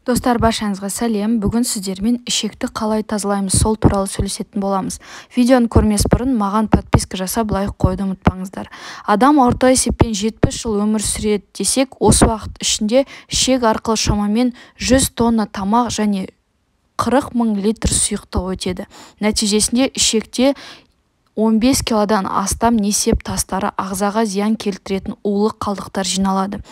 Достар, баршаңызға сәлем! Бүгін сіздермен ішекті қалай тазалаймыз, сол туралы сөйлесетін боламыз. Видеоны көрмес бұрын маған подписка жасап, лайк қоюды ұмытпаңыздар. Адам орта есеппен 70 жыл өмір сүреді десек, осы уақыт ішінде ішек арқылы шамамен 100 тонна тамақ және 40 мың литр сұйықтық өтеді. Нәтижесінде ішекте 15 килодан астам несеп тастары, ағзаға зиян келтіретін улы қалдықтар жиналады.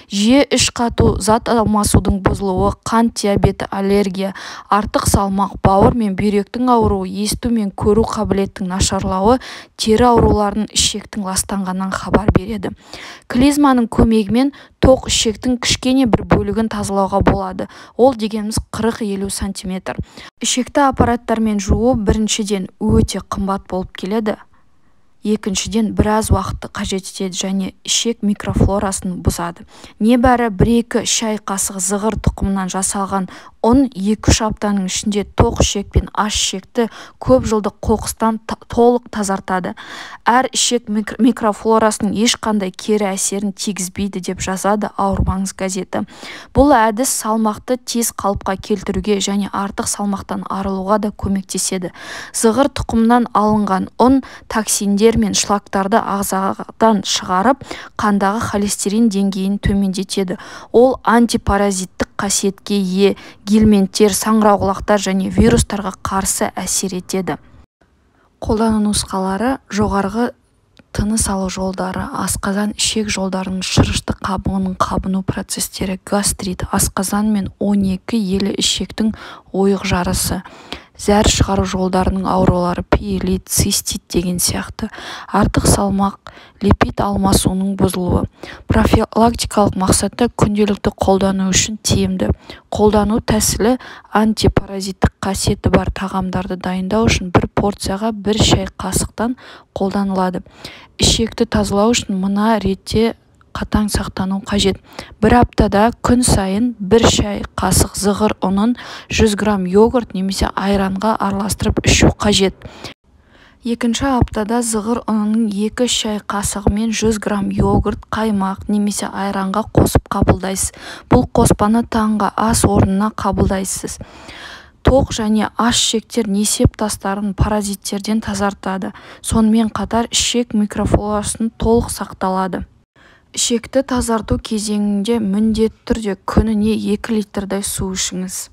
Жиі іш қату, зат алмасудың бұзылуы, қант диабеті, аллергия, артық салмақ, бауыр мен бүйректің ауруы, есту мен көру қабілетінің нашарлауы, тері ауруларының ішектің ластанғанынан хабар береді. Клизманың көмегімен тоқ ішектің кішкене бір бөлігін тазалауға болады. Ол дегеніміз 40-50 сантиметр. Ішекті аппараттармен жуу біріншіден өте қымбат болып келеді, екіншіден біраз уақытты қажет етеді және ішек микрофлорасын бұзады. Небәрі 1-2 шай қасық зығыр тұқымынан жасалған ұн 2-3 аптаның ішінде тоқ ішек пен аш ішекті көп жылдық қоқыстан толық тазартады. Әр ішек микрофлорасының ешқандай кері әсерін тигізбейді, деп жазады «Ауырмаңыз» газеті. Бұл әдіс салмақты тез қалыпқа келтіруге және артық салмақтан арылуға да көмектеседі. Зығыр тұқымынан алынған ұн токсиндер мен шлактарды ағзадан шығарып, қандағы холестерин деңгейін төмендетеді. Ол антипаразиттік қасиетке ие, гельминттер, саңырауқұлақтар және вирустарға қарсы әсер етеді. Қолдану нұсқалары: жоғарғы тыныс алу жолдары, асқазан-ішек жолдарының шырышты қабығының қабыну процестері, гастрит, асқазан мен 12 елі ішектің ойық жарысы, зәр шығару жолдарының аурулары, пиелит, цистит деген сияқты, артық салмақ, липид алмасуының бұзылуы. Профилактикалық мақсатта күнделікті қолдану үшін тиімді. Қолдану тәсілі: антипаразиттік қасиеті бар тағамдарды дайындау үшін бір порцияға бір шай қасықтан қолданылады. Ішекті тазалау үшін мына ретте қатаң сақтану қажет: бір аптада күн сайын бір шай қасық зығыр ұнын 100 грамм йогурт немесе айранға араластырып ішу қажет. Екінші аптада зығыр ұнының 2 шай қасығымен 100 грамм йогурт, қаймақ немесе айранға қосып қабылдайсыз. Бұл қоспаны таңғы ас орнына қабылдайсыз. Тоқ және аш ішектер несеп тастарын, паразиттерден тазартады. Сонымен қатар ішек микрофлорасын толық сақталады. Ішекті тазарту кезеңінде міндетті түрде күніне 2 литрдей су ішіңіз.